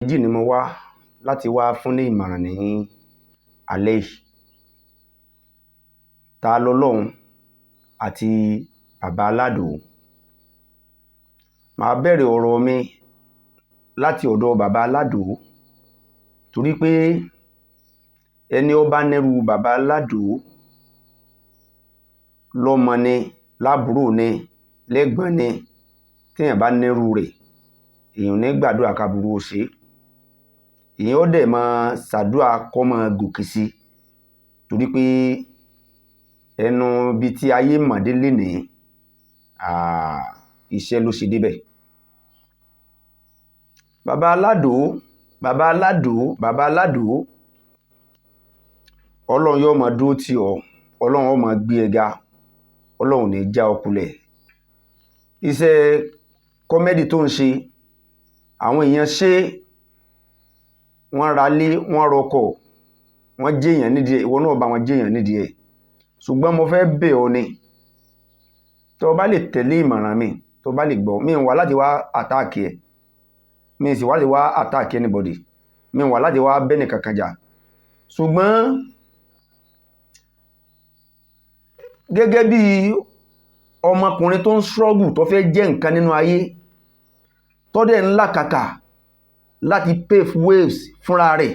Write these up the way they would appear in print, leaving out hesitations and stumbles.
Méjì ni mo wá láti wá fún ní ìmọ̀ràn ní alẹ́ yìí. Ta lọlọ́hun àti Bàbá Aládò. Màá bẹ̀rẹ̀ ọ̀rọ̀ mi láti ọ̀dọ̀ Bàbá Aládò, torí pé ẹni ó bá nírú Bàbá Aládò lọ́mọ ni, lábúrò ni, lẹ́gbọ́n ni, téèyàn bá nírú rẹ̀, èèyàn ò ní gbàdúrà káburú ó ṣe é. Èèyàn ó dẹ̀ máa ṣàdúrà kó máa gòkè sí, torí pé ẹnu ibi tí ayé mọ̀ dé lénìí, iṣẹ́ ló ṣe débẹ̀. Bàbá Aládò, Bàbá Aládò, Bàbá Aládò, Ọlọ́run yóò máa dúró tì ọ́, Ọlọ́run ó máa gbé ẹ ga, Ọlọ́run ò ní já ọ kulẹ̀. Iṣẹ́ comedy tó ń ṣe, àwọn èèyàn ṣe, wọ́n ralé, wọ́n rọkọ̀, wọ́n jẹ́yàn nídìí ẹ̀, ìwọ náà bá wọn jẹ́yàn nídìí ẹ̀. Ṣùgbọ́n mo fẹ́ bẹ̀ ọ́ ni, tó o bá lè tẹ̀lé ìmọ̀ràn mi, tó o bá lè gbọ́, mi ò wá láti wá attack ẹ, mi sì wá láti wá attack anybody, mi ò wá láti wá bẹ́ni kankan jà. Ṣùgbọ́n gẹ́gẹ́ bí ọmọkùnrin tó ń struggle, tó fẹ́ jẹ́ nǹkan nínú ayé, tó dẹ̀ ń làkàkà láti pave ways fúnra rẹ̀,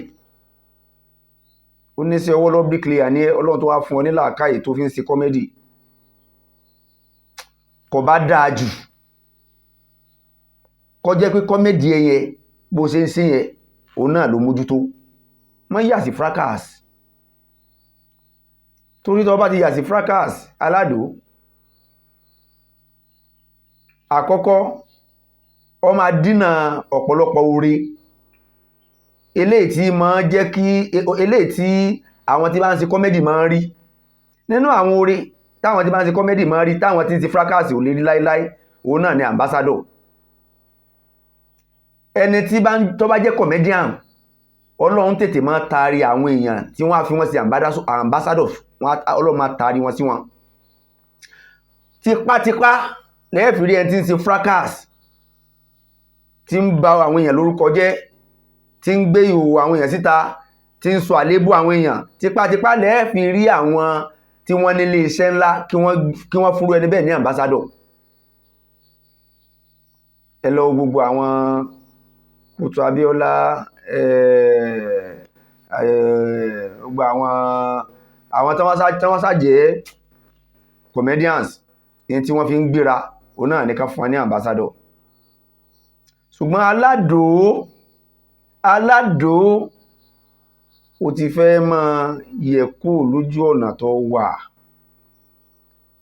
ó ní sí ọwọ́ lọ bricklayer ní Ọlọ́run tó wá fún ọ ní làákàyè tó fi ń ṣe comedy, kò bá dáa jù kó jẹ́ pé comedy yẹn bó ṣe ń ṣe yẹn, òun náà ló mójútó. Má yà sí fracas, torí tó bá ti yà sí fracas, Aládò, àkọ́kọ́ ó máa dínà ọ̀pọ̀lọpọ̀ oore eléyìí tí máa jẹ́ kí eléyìí tí àwọn tí bá ń ṣe comedy máa ń rí. Nínú àwọn oore táwọn tí bá ń ṣe comedy máa ń rí, táwọn tí ń ṣe fracas ò lè rí láíláí, òun náà ni ambassador. Ẹni tí bá ń tó bá jẹ́ comedian, Ọlọ́run tètè máa taari àwọn èèyàn tí wọ́n á fi wọ́n sí ambassador, Ọlọ́run máa taari wọn sí wọn tipátipá. Lẹ́ẹ̀fì rí ẹni tí ń ṣe fracas, tí ń ba àwọn èèyàn lórúkọ jẹ́, tí ń gbé ìhòòhò àwọn èèyàn síta, tí ń sọ àléébù àwọn èèyàn, tipátipá lẹ́ẹ̀fì rí àwọn tí wọ́n nílé iṣẹ́ ńlá kí wọ́n fúnrú ẹni bẹ́ẹ̀ ní ambassador. Ẹ lọ gbogbo àwọn Kútù Abíọ́lá, gbogbo àwọn tí wọ́n sá jẹ́ comedians ní tí wọ́n fi ń gbéra, òun náà ní ká fún wa ní ambassador. Ṣùgbọ́n Aládò, Aládò, ó ti fẹ́ máa yẹ kúrò lójú ọ̀nà tó wà.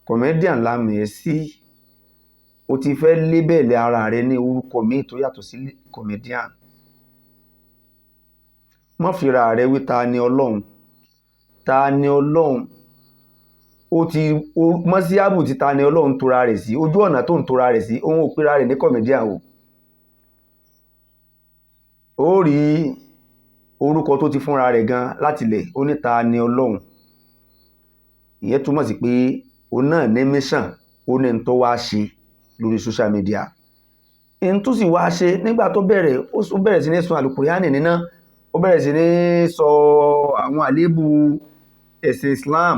Comedian la mọ̀ ẹ́ sí, ó ti fẹ́ label ara rẹ ní orúkọ míì tó yàtọ̀ sí comedian. Má fira rẹ wí ta ni Ọlọ́run, ta ni Ọlọ́run. Ó ti mọ́síábù tí ta ni Ọlọ́run tora rẹ̀ sí, ojú ọ̀nà tó ń tora rẹ̀ sí, òun ò pera rẹ̀ ní comedian o. Ó rí orúkọ tó ti fúnra rẹ̀ gan láti ilẹ̀, ó ní ta ni Ọlọ́run. Ìyẹn túmọ̀ sí pé òun náà ní mission, ó ní n tó wá ṣe lórí social media. N tó sì wá ṣe nígbà tó bẹ̀rẹ̀, ó bẹ̀rẹ̀ sí ní sọ àlùkùránì níná, ó bẹ̀rẹ̀ sí ní sọ àwọn àléébù ẹ̀sìn Islam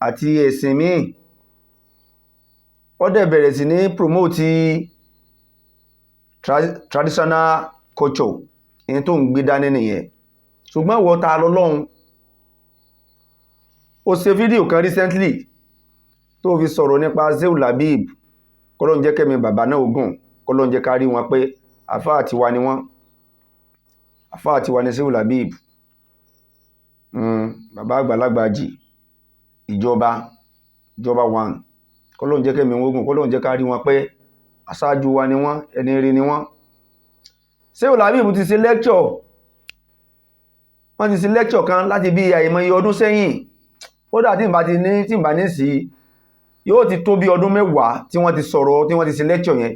àti ẹ̀sìn míì. Ó dẹ̀ bẹ̀rẹ̀ sí ní promote traditional culture, ìyẹn tó ń gbé dání nìyẹn. Ṣùgbọ́n ìwọ ta lọ́lọ́run, ó ṣe fídíò kan recently tó fi sọ̀rọ̀ nípa Shehu Labib. Kọ́lọ́n jẹ́ kẹ́mi bàbá náà ogun, kọ́lọ́n jẹ́ ká rí wọn pé àfáà tiwa ni wọ́n, àfáà tiwa ni Shehu Labib, bàbá àgbàlagbà jì ìjọba, ìjọba one. Kọ́lọ́n jẹ́ kẹ́mi ogun, kọ́lọ́n jẹ́ ká rí wọn pé aṣáájú wa ni wọ́n, ẹni rí ni wọ́n. Shehu Labib ti ṣe lecture, wọ́n ti ṣe lecture kan láti bí àìmọye ọdún sẹ́yìn. Kódà tí n bá ti ní, tí n bá ní sí, yóò ti tó bí ọdún 10 tí wọ́n ti sọ̀rọ̀, tí wọ́n ti ṣe lecture yẹn.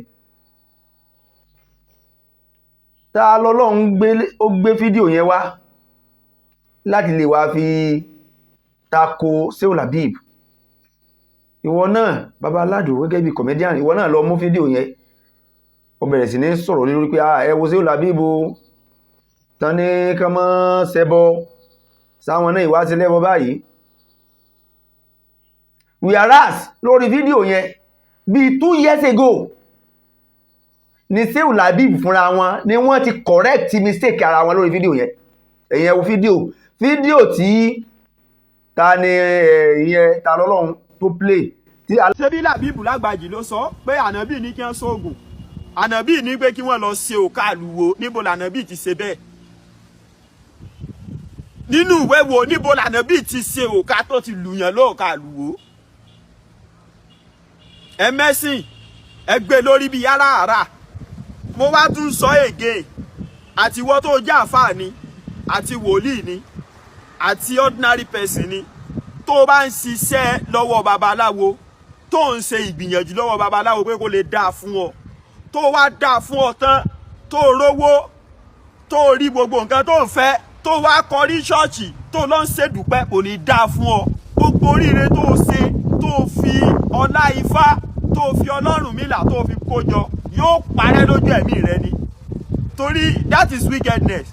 Ta lọ́lọ́run gbé, ó gbé fídíò yẹn wá láti lè wá fi tako Shehu Labib. Ìwọ náà, Bàbá Aládò, gẹ́gẹ́ bí comedian, ìwọ náà lọ mú fídíò yẹn, ó bẹ̀rẹ̀ sí ní sọ̀rọ̀ lórí pé ẹ wo Shehu Labib o. Tán ní kán mọ́ ṣẹbọ, sáwọn náà ìwá sí lẹ́bọ báyìí. Whereas lórí fídíò yẹn, bíi 2 years ago ni Sehu Labib fúnra wọn ni wọ́n ti correct mistake ara wọn lórí fídíò yẹn. Ẹ̀yin ẹ wo fídíò tí ta ni ìyẹn ta lọ́lọ́run tó play tí Ṣebí Làbíbù Lágbàjì ló sọ pé ànábì ní kí wọ́n sóògùn, ànábì ní pé kí wọ́n lọ ṣe òkà àlùwò. Níbo lànábì ti ṣe bẹ́ẹ̀? Nínú ìwé wo? Níbo lànábì ti ṣe òkà tó ti lùyàn lóòkà àlùwò? Ẹ mẹ́sìn, ẹ gbé lórí bíi yàrá. Mo wá tún sọ ègé, àtiwọ́ tó jẹ́ àfáà ni, àti wòlíì ni, àti ordinary person ni, tó bá ń ṣiṣẹ́ lọ́wọ́ babaláwo, tó ń ṣe ìgbìyànjú lọ́wọ́ babaláwo pé kó lè dáa fún ọ, tó wá dáa fún ọ tán, tó rówó, tó rí gbogbo nǹkan tó ń fẹ́, tó wá kọrí ṣọ́ọ̀ṣì tó lọ ń ṣèdúpẹ́, kò ní dáa fún ọ. Gbogbo oríire tó ṣe, tó fi ọlá Ifá, tó fi Ọlọ́runmìlà tó fi kó jọ, yóò parẹ́ lójú ẹ̀mí rẹ ni, torí that is wickedness.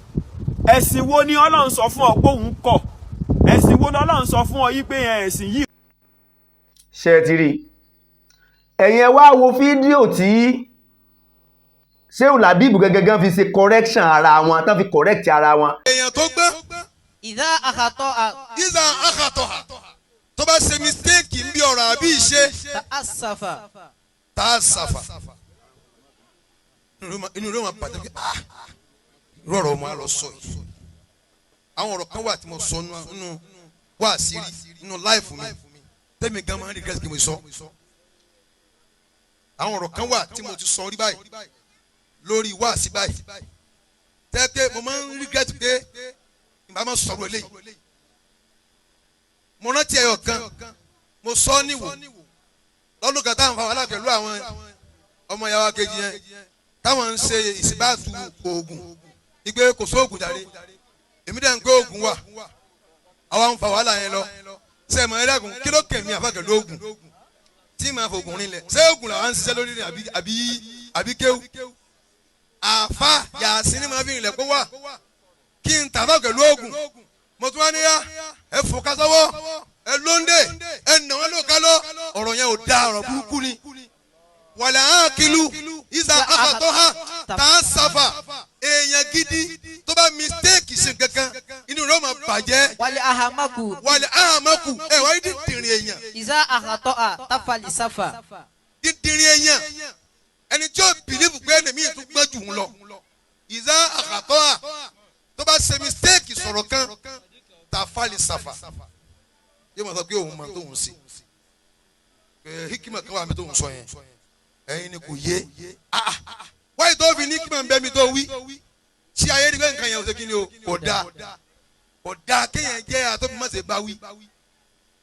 Ẹ̀sìn wo ni Ọlọ́run sọ fún ọ pé òun kọ̀? Ẹ̀sìn wo ni Ọlọ́run sọ fún ọ yí pé ẹ̀sìn yìí? Ṣe ti rí? Ẹ̀yin ẹ wá wo fídíò tí Sehu Labib gẹ́gẹ́gẹ́ fi ṣe correction ara wọn, tán fi correct ara wọn. Èèyàn tó gbọ́n. إذا أخطأ. إذا أخطأ, tó bá ṣe mistake ń bí ọ̀rọ̀ àbí ìṣe, تأسف. تأسف, inú rẹ̀ máa bàjẹ́ pé, ah, irú ọ̀rọ̀ ọmọ àlọ́ sọ yìí. Àwọn ọ̀rọ̀ kan wà tí mo sọ nínú wá sí rí nínú life mi, tẹ́mi gan máa ń regret kí mo sọ. Àwọn ọ̀rọ̀ kan wà tí mo ti sọ rí báyìí lórí wá sí báyìí, tẹ́tẹ́ mo máa ń regret pé ìbá máa sọ̀rọ̀ eléyìí. Mo rántí ẹyọ kan mo sọ níwò lọ́dún kan táwọn fáwọn aláàpẹ̀lú àwọn ọmọ ìyàwó kejì yẹn, táwọn ń ṣe ìsìbáàtú oògùn ìgbé kò sóògùn jáde. Èmi dẹ̀ ń gbé oògùn wà, àwa ń fa wàhálà yẹn lọ. Sẹ́mi ẹ̀rẹ́gùn kí ló kẹ̀mí àfàkẹ́lú oògùn tí màá fògùn rinlẹ̀? Ṣé oògùn làwọn ń ṣiṣẹ́ lórí ni àbí kéwù àfa yàásí ni màá fi rinlẹ̀ kó wà kí n tàfà pẹ̀lú oògùn? Mo tún wá níyà ẹ fò kásọ́wọ́ ẹ lóńdè ẹ nà wọn ló kálọ́. Ọ̀rọ̀ yẹn ò da, ọ̀rọ̀ burúkú ni. والعاقل إذا أخطأ تأسف. Èèyàn gidi tó bá mistake ṣe kankan, inú rẹ̀ ó máa bàjẹ́. والأحمق. والأحمق, ẹ wáyé dídìrín èèyàn. إذا أخطأ تفلسف. Dídìrín èèyàn, ẹni tí ó believe pé ẹni mi tún gbọ́n jù ń lọ, إذا أخطأ, tó bá ṣe mistake sọ̀rọ̀ kan, تفلسف, yóò máa sọ pé òun máa tóun ṣe, pé hikima kan wà mí tóun sọ yẹn, ẹ̀yin ni kò yé. Wáyé tó fi ní hikima ń bẹ́ mi tó wí tí ayé ni pé nǹkan yẹn ò ṣe kí ni o, kò dáa, kò dáa kéèyàn jẹ́ àtọ́bí má ṣe bá wí.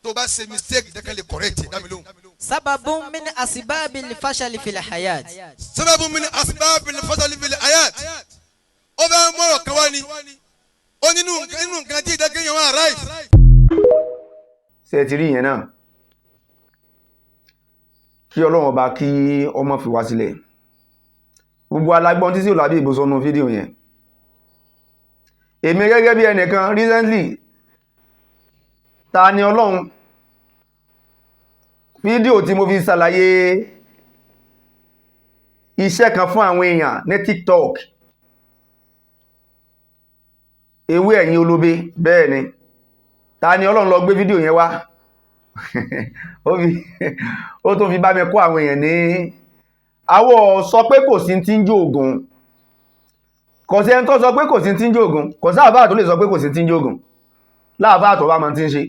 Tó bá ṣe mistake, jẹ́ ká lè correct, dá mi lóhùn. سبب من أسباب الفشل في الحياة. سبب من أسباب الفشل في الحياة. Ó fẹ́ mọ̀rọ̀ kan wá ni ó nínú nǹkan tí ìdákẹ́yìn wọn right. Ṣe ti rí ìyẹn náà? Kí Ọlọ́run Ọba kí ọmọ fi wá sílẹ̀. Gbogbo alágbọ́n tí sí òlàbí ìbò sọnù fídíò yẹn. Èmi gẹ́gẹ́ bí ẹnìkan, recently, ta ni Ọlọ́run, fídíò tí mo fi ṣàlàyé iṣẹ́ kan fún àwọn èèyàn ní TikTok, ewé ẹ̀yìn olóbe, bẹ́ẹ̀ ni ta ni Ọlọ́run lọ gbé fídíò yẹn wá, ó tún fi bá mi kó àwọn èèyàn ní àwọ̀ sọ pé kò sí tí ń jó ògùn. Kò sí ẹni tó sọ pé kò sí tí ń jó ògùn. Kò sáàfáà tó lè sọ pé kò sí tí ń jó ògùn láàfáà tó bá máa ti ń ṣe.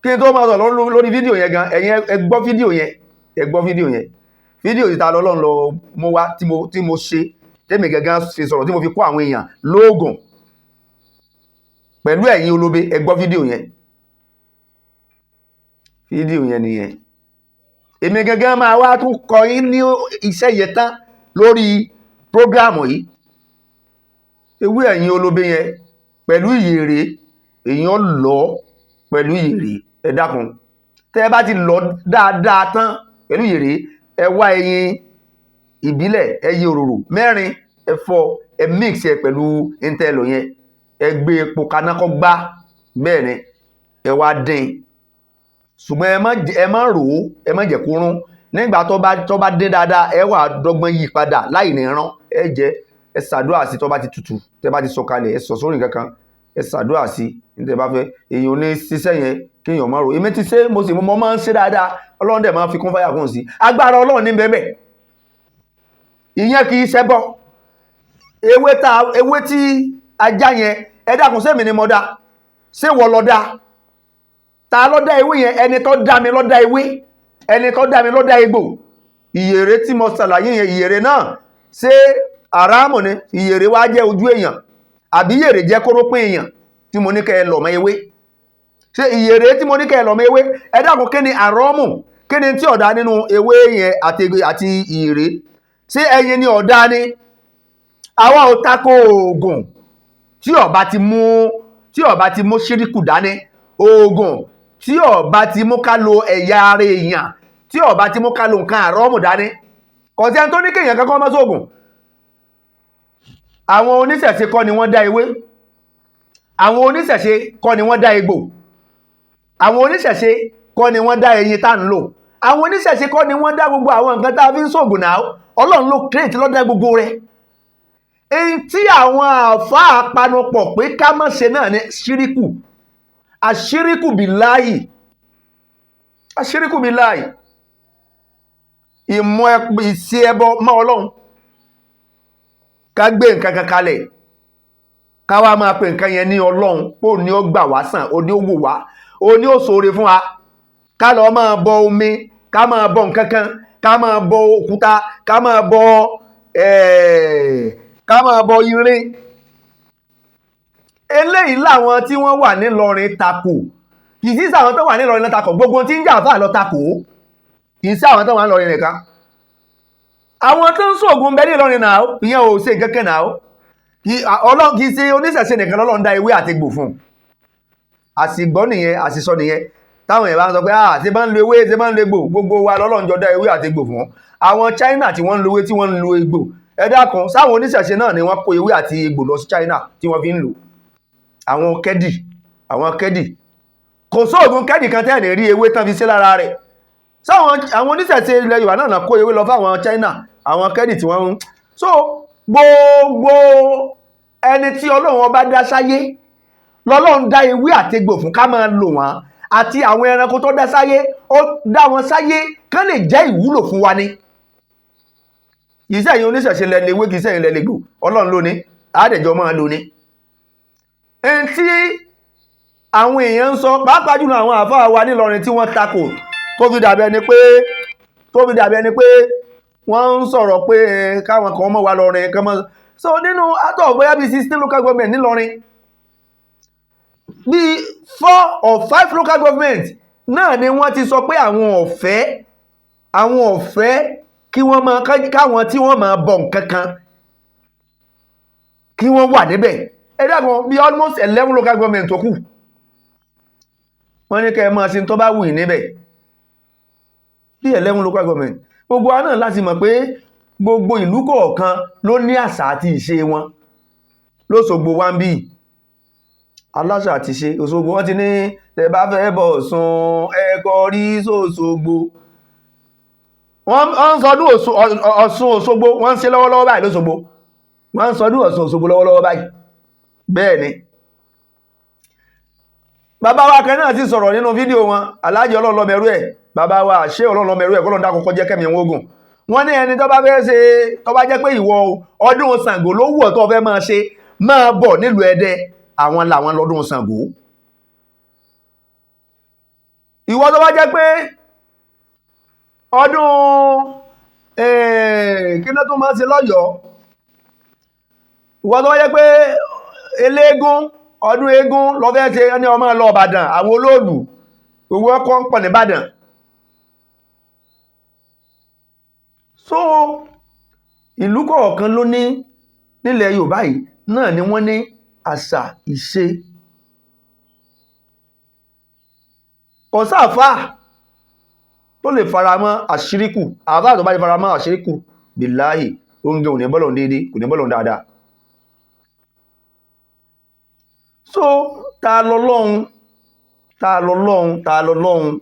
Kí n tó máa sọ lórí fídíò yẹn gan, ẹ̀yin ẹ gbọ́ fídíò yẹn, ẹ gbọ́ fídíò yẹn, fídíò tí ta lọ́lọ́run lọ mú wá tí mo ṣe tẹ́mi gangan fi sọ̀rọ̀, tí mo fi kó àwọn èèyàn lóògùn pẹ̀lú ẹ̀yin olóbe. Ẹ gbọ́ fídíò yẹn, fídíò yẹn nìyẹn. Èmi gangan máa wá tún kọ yín ní iṣẹ́ yẹn tán lórí program yìí. Ewé ẹ̀yìn olóbe yẹn pẹ̀lú ìyèrè, èèyàn lọ pẹ̀lú ìyèrè. Ẹ dákun, tẹ́ ẹ bá ti lọ dáadáa tán pẹ̀lú ìyèrè, ẹ wá ẹyin ìbílẹ̀, ẹyin òróró mẹ́rin, ẹ fọ́. Ẹ mix ẹ pẹ̀lú intel yẹn, ẹ gbé epo kaná kó gbá. Bẹ́ẹ̀ ni, ẹ wá dín, ṣùgbọ́n ẹ má rò ó, ẹ má jẹ́ kó rún. Nígbà tó bá dín dáadáa, ẹ wà dọ́gbọ́n yí padà láì ní rán. Ẹ jẹ, ẹ ṣàdúrà sí. Tó bá ti tutù, tẹ bá ti sọ kalẹ̀, ẹ sọ sórí nǹkan kan, ẹ ṣàdúrà sí ní tẹ bá fẹ́. Èèyàn ò ní ṣiṣẹ́ yẹn kéèyàn má rò. Èmi ti ṣe, mo sì mo máa ń ṣe dáadáa. Ọlọ́run dẹ̀ máa ń fi kún fáyà kún sí. Agbára Ọlọ́run ní bẹ́ẹ̀ bẹ́ẹ̀. Ìyẹn kì í ṣẹbọ. Ewé tá, ewé tí ajá yẹn, ẹ dákun, sẹ́mi ni mo dá? Ṣé wọ́n lọ dá? Ta ló dá ewé yẹn? Ẹni tó dá mi ló dá ewé, ẹni tó dá mi ló dá egbò. Ìyèrè tí mo ṣàlàyé yẹn, ìyèrè náà, ṣé àràmù ni? Ìyèrè wá jẹ́ ojú èèyàn, àbí ìyèrè jẹ́ kórópín èèyàn tí mo ní kẹ́ ẹ lọ̀ mọ́ ewé? Ṣé ìyèrè tí mo ní kẹ́ ẹ lọ̀ mọ́ ewé, ẹ dákun, kí ni àrọ́mù? Kí ni tí ọ̀dà nínú ewé yẹn àti ìyèrè? Ṣé ẹyin ni ọ̀dà ni? Àwa ò tako oògùn tí ó bá ti mú ṣíríkù dání, oògùn tí ó bá ti mú ká lo ẹ̀yà ara èèyàn, tí ó bá ti mú ká lo nǹkan àrọ́mù dání. Kò sí ẹni tó ní kéèyàn kankan má sóògùn. Àwọn oníṣẹ̀ṣe kọ́ ni wọ́n dá ewé, àwọn oníṣẹ̀ṣe kọ́ ni wọ́n dá egbò, àwọn oníṣẹ̀ṣe kọ́ ni wọ́n dá ẹyin tá ń lò, àwọn oníṣẹ̀ṣe kọ́ ni wọ́n dá gbogbo àwọn nǹkan tá a fi ń ṣògùn náà. Ọlọ́run ló create, ló dá gbogbo rẹ̀. Èyí tí àwọn àáfàá panupọ̀ pé ká má ṣe náà ni ṣíríkù, àṣíríkù bíláyì, àṣíríkù bíláyì, ìmọ̀ ìṣe ẹbọ mọ́ Ọlọ́run. Ká gbé nǹkan kan kalẹ̀, ká wá máa pe nǹkan yẹn ní Ọlọ́run, pé òun ni ó gbà wá sàn, òun ni ó wò wá, òun ni ó ṣoore fún wa. Ká lọ máa bọ omi, ká máa bọ nǹkan kan, ká máa bọ òkúta, ká máa bọ irin. Eléyìí làwọn tí wọ́n wà nílọrin takò. Kì í sí àwọn tó wà nílọrin lọ takò, gbogbo tí ń jà fà lọ takò. Kì í sí àwọn tó wà nílọrin nìkan. Àwọn tó ń ṣoògùn bẹ nílọrin náà, ìyẹn ò ṣe nǹkan kan náà. Ọlọ́run kì í ṣe oníṣẹ̀ṣe nìkan lọ́lọ́run dá ewé àti egbò fún. Àsìgbọ́ nìyẹn, àsìsọ nìyẹn. Táwọn èèyàn bá ń sọ pé, ah, ṣe máa ń lo ewé, ṣe máa ń lo egbò, gbogbo wa lọ́lọ́run jọ dá ewé àti egbò fún. Àwọn China tí wọ́n ń lo ewé, tí wọ́n ń lo egbò, ẹ dákun, sáwọn oníṣẹ̀ṣe náà ni wọ́n kó ewé àti egbò lọ sí China tí wọ́n fi ń lò? Àwọn kẹ́dì, àwọn kẹ́dì, kò sóògùn kẹ́dì kan tẹ́ẹ̀ ní rí ewé tán fi sí lára rẹ̀. Sáwọn àwọn oníṣẹ̀ṣe ilẹ̀ Yorùbá náà kó ewé lọ fáwọn China, àwọn kẹ́dì tí wọ́n ń so? Gbogbo ẹni tí Ọlọ́run ọba dá sáyé lọ́lọ́run dá ewé àtegbò fún ká máa lò wọ́n, àti àwọn ẹranko tó dá sáyé. Ó dá wọn sáyé kán lè jẹ́ ìwúlò fún wa ni. Kì í sẹ́yìn oníṣẹ̀ṣe lẹ lewé, kì í sẹ́yìn lẹ legbò. Ọlọ́run ló ní àádẹ́jọ́ máa lò ní. Ẹni tí àwọn èèyàn ń sọ, pàápàá jùlọ àwọn àfáà wa nílọrin tí wọ́n takò, tó fi dàbí ẹni pé wọ́n ń sọ̀rọ̀ pé káwọn kan mọ̀ wá lọrin kan mọ́. So nínú out of bóyá bíi 16 local government nílọrin, bíi four or five local government náà ni wọ́n ti sọ pé àwọn ò fẹ́ kí wọ́n máa káwọn tí wọ́n máa bọ nǹkan kan kí wọ́n wà níbẹ̀. Ẹ dákun, bíi almost 11 local government tó kù, wọ́n ní kẹ́ ẹ máa ṣe tó bá wù yín níbẹ̀. Bí 11 local government, gbogbo wa náà láti mọ̀ pé gbogbo ìlú kọ̀ọ̀kan ló ní àṣà àti ìṣe wọn. Lóṣogbo wá ń bí aláṣà àti ìṣe Òṣogbo, wọ́n ti ní tẹ bá fẹ́ bọ̀ Ọ̀ṣun, ẹ kọrí sÓṣogbo. Wọ́n ń sọdún Ọ̀ṣun Òṣogbo, wọ́n ń ṣe lọ́wọ́lọ́wọ́ báyìí lÓṣogbo. Wọ́n ń sọdún Ọ̀ṣun Òṣogbo lọ́wọ́lọ́wọ́ báyìí. Bẹ́ẹ̀ ni bàbá wa kan náà ti sọ̀rọ̀ nínú fídíò wọn, Aláàjì Ọlọ́ọ̀lọ́mẹrú ẹ̀, bàbá wa ṣé Ọlọ́ọ̀lọ́mẹrú ẹ̀, kọ́lọ́n dákun kó jẹ́ kẹ́mi wọn ogun. Wọ́n ní ẹni tó bá fẹ́ ṣe, tó bá jẹ́ pé ìwọ ọdún Ṣàngó ló wù ọ́ tó fẹ́ máa ṣe, máa bọ̀ nílùú Ẹdẹ, àwọn làwọn lọ́dún Ṣàngó. Ìwọ tó bá jẹ́ pé ọdún kí ló tún máa ń ṣe lọ́yọ̀ọ́, ìwọ tó bá jẹ́ pé eléégún, ọdún eégún ló fẹ́ ṣe, ní ọmọ lọ Ìbàdàn, àwọn olóòlù gbogbo ọkọ̀ ń pọ̀ nìbàdàn. So ìlú kọ̀ọ̀kan ló ní nílẹ̀ Yorùbá yìí náà ni wọ́n ní àṣà ìṣe. Kò sáàfáà tó lè faramọ́ àṣíríkù. Àfáà tó bá lè faramọ́ àṣíríkù bíláhì, oúnjẹ ò ní bọ́lọ̀ déédé, kò ní bọ́lọ̀ dáadáa. So ta lọ́lọ́hun, ta lọ́lọ́hun, ta lọ́lọ́hun?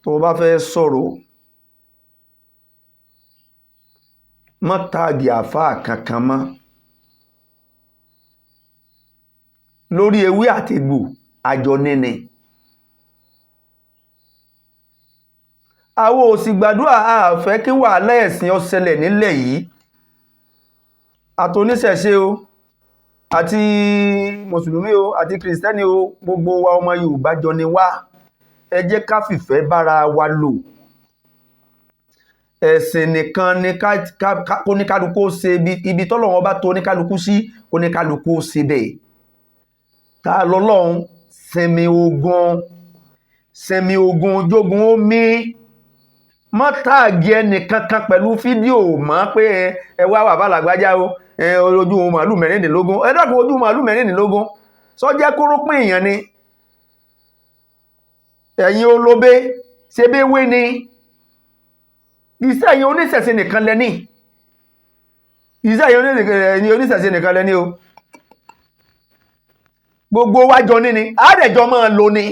Tó o bá fẹ́ sọ̀rọ̀, má táàgì àáfàá kankan mọ́ lórí ewé àtegbò àjọ nínì. Àwọn ò sì gbàdúrà, a fẹ́ kí wàhálà ẹ̀sìn ó ṣẹlẹ̀ nílẹ̀ yìí. Àtòníṣẹ̀ṣe o, àti mùsùlùmí o, àti kìrìsìtẹ́nì o, gbogbo wa ọmọ Yorùbá jọ ni wá. Ẹ jẹ́ ká fìfẹ́ bára wa lò. Ẹ̀sìn nìkan ni kóníkálukú ó ṣe ibi tọ́lọ́run bá tó oníkálukú sí, kóníkálukú ó ṣe bẹ́ẹ̀. Ta lọ́lọ́run? Sinmi ogun, sinmi ogun, jogun ó mí. Má táàgì ẹnìkankan pẹ̀lú fídíò mọ́ pé ẹ wá bàbá làgbájá o, ẹ ojú màálù 16. Ẹ dákun, ojú màálù 16 sọ́jẹ́ kórópín èèyàn ni. Ẹ̀yin olóbe ṣe bí wé ni. Iṣẹ́ ẹ̀yin oníṣẹ̀ṣe nìkan lẹ́ní. Iṣẹ́ ẹ̀yin oníṣẹ̀ṣe nìkan lẹ́ní o. Gbogbo wa jọ ní ni, àádẹ́jọ máa lò ní.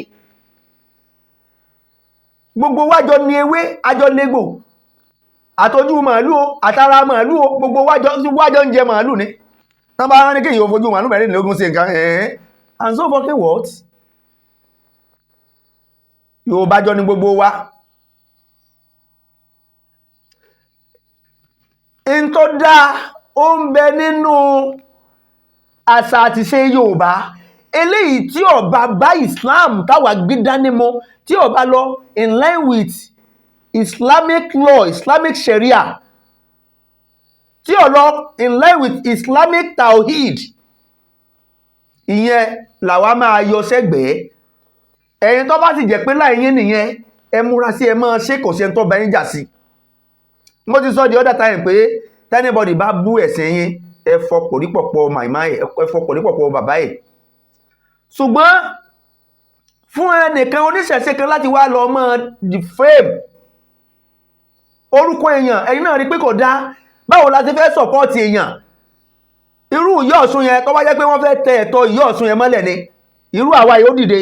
Gbogbo wa jọ ní ewé, àjọ légbò. Àtọjú màálù o, àtara màálù o, gbogbo wa jọ ń jẹ màálù ni. Tán bá rán ní kéèyàn fojú màálù 16 ṣe nǹkan, ẹ̀ẹ́. And so fucking what? Yorùbá jọ ní gbogbo wa. In tó dáa ó ń bẹ nínú àṣà àti ìṣe Yorùbá. Eléyìí tí ó bá bá Islam táwa gbé dání mọ́, tí ó bá lọ in line with Islamic law, Islamic Sharia, tí ó lọ in line with Islamic Tawhid, ìyẹn làwa máa yọ sẹ́gbẹ̀ẹ́. Ẹ̀yin tó bá sì jẹ́ pé láì yín nìyẹn, ẹ múra sí, ẹ máa ṣe, kò sí ẹni tó bá yín jà sí. Mo ti sọ the other time pé anybody bá bú ẹ̀sìn yín, ẹ fọ pòrípọ̀pọ̀ màìmáì, ẹ fọ pòrípọ̀pọ̀ bàbá ẹ̀. Ṣùgbọ́n fún ẹnìkan oníṣẹ̀ṣe kan láti wá lọ mọ́ defame orúkọ èèyàn, ẹ̀yin náà rí pé kò dáa. Báwo la ti fẹ́ sọ̀pọ́ọ̀tì èèyàn? Irú Ìyá Ọ̀ṣun yẹn, tó bá jẹ́ pé wọ́n fẹ́ tẹ ẹ̀tọ́ Ìyá Ọ̀ṣun yẹn mọ́lẹ̀ ni, irú àwa yóò dìde.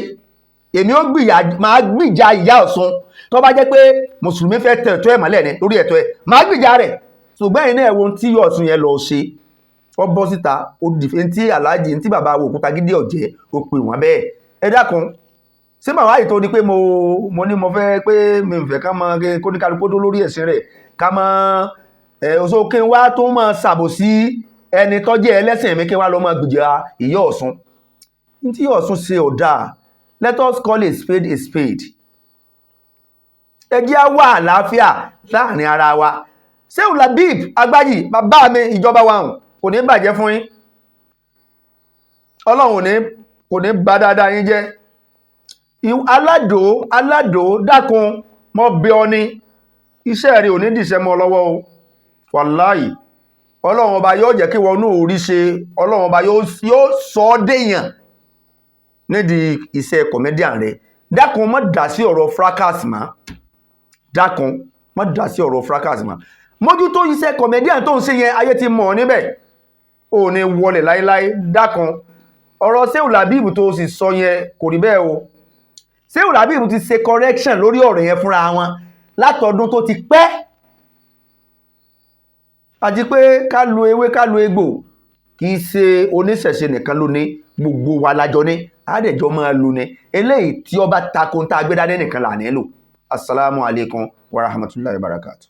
Èmi ó gbìyà, máa gbìjà Ìyá Ọ̀ṣun. Tó bá jẹ́ pé mùsùlùmí fẹ́ tẹ ẹ̀tọ́ ẹ̀ mọ́lẹ̀ ni lórí ẹ̀tọ́ ẹ̀, máa gbìjà rẹ̀. Ṣùgbọ́n ẹ̀yin náà ẹ wo ohun tí Ìyá Ọ̀ṣun yẹn lọ ṣe. Ó bọ́ síta, ó dìfẹ́ tí aláàjì tí bàbá wo Òkútagídí ọ̀jẹ́, ó pè wọ́n bẹ́ẹ̀. Ẹ dákun, ṣé màá wáyé tó di pé mo ní mo fẹ́ pé mi ò fẹ́ ká mọ kóníkálukú tó lórí ẹ̀sìn rẹ̀, ká mọ ẹ̀ oṣù kí n wá tó mọ ṣàbòsí ẹni tó jẹ́ ẹlẹ́sìn mi, kí n wá lọ mọ gbìjà Ìyá Ọ̀ṣun. Ní tí Ìyá Ọ̀ṣun ṣe ò dáa. Let us call a spade a spade. Ẹ jẹ́ á wà àlàáfíà láàrin ara wa. Ṣéhù Labib Agbájì, bàbá mi, ìjọba wa hàn kò ní bàjẹ́ fún yín. Ọlọ́run kò ní bà dáadáa yín jẹ́. Aládò, aládò, dákun, mo bẹ̀ ọ́ ni. Iṣẹ́ rẹ ò ní dìṣẹ́ mọ́ lọ́wọ́ o. Wàláhì, Ọlọ́run ọba yóò jẹ́ kí wọnú orí ṣe. Ọlọ́run ọba yóò sọ ọ́ déyàn nídìí iṣẹ́ comedian rẹ. Dákun, má dá sí ọ̀rọ̀ fracas mọ́. Dákun, má dá sí ọ̀rọ̀ fracas mọ́. Mójútó iṣẹ́ comedian tó ń ṣe yẹn, ayé ti mọ̀ ọ́ níbẹ̀. Ò ní wọlé láéláé. Dákun, ọ̀rọ̀ Ṣéhù Labib tó sì sọ yẹn kò rí bẹ́ẹ̀ o. Ṣéhù Labib ti ṣe correction lórí ọ̀rọ̀ yẹn fúnra wọn látọdún tó ti pẹ́. Àti pé ká lo ewé, ká lo egbò, kì í ṣe oníṣẹ̀ṣe nìkan ló ní, gbogbo wa lájọ ní, àádẹ́jọ́ máa lo ní. Eléyìí tí ó bá tako tá a gbé dání nìkan là ní lò. Assalamu alaikum wa rahmatullahi wa barakatuh.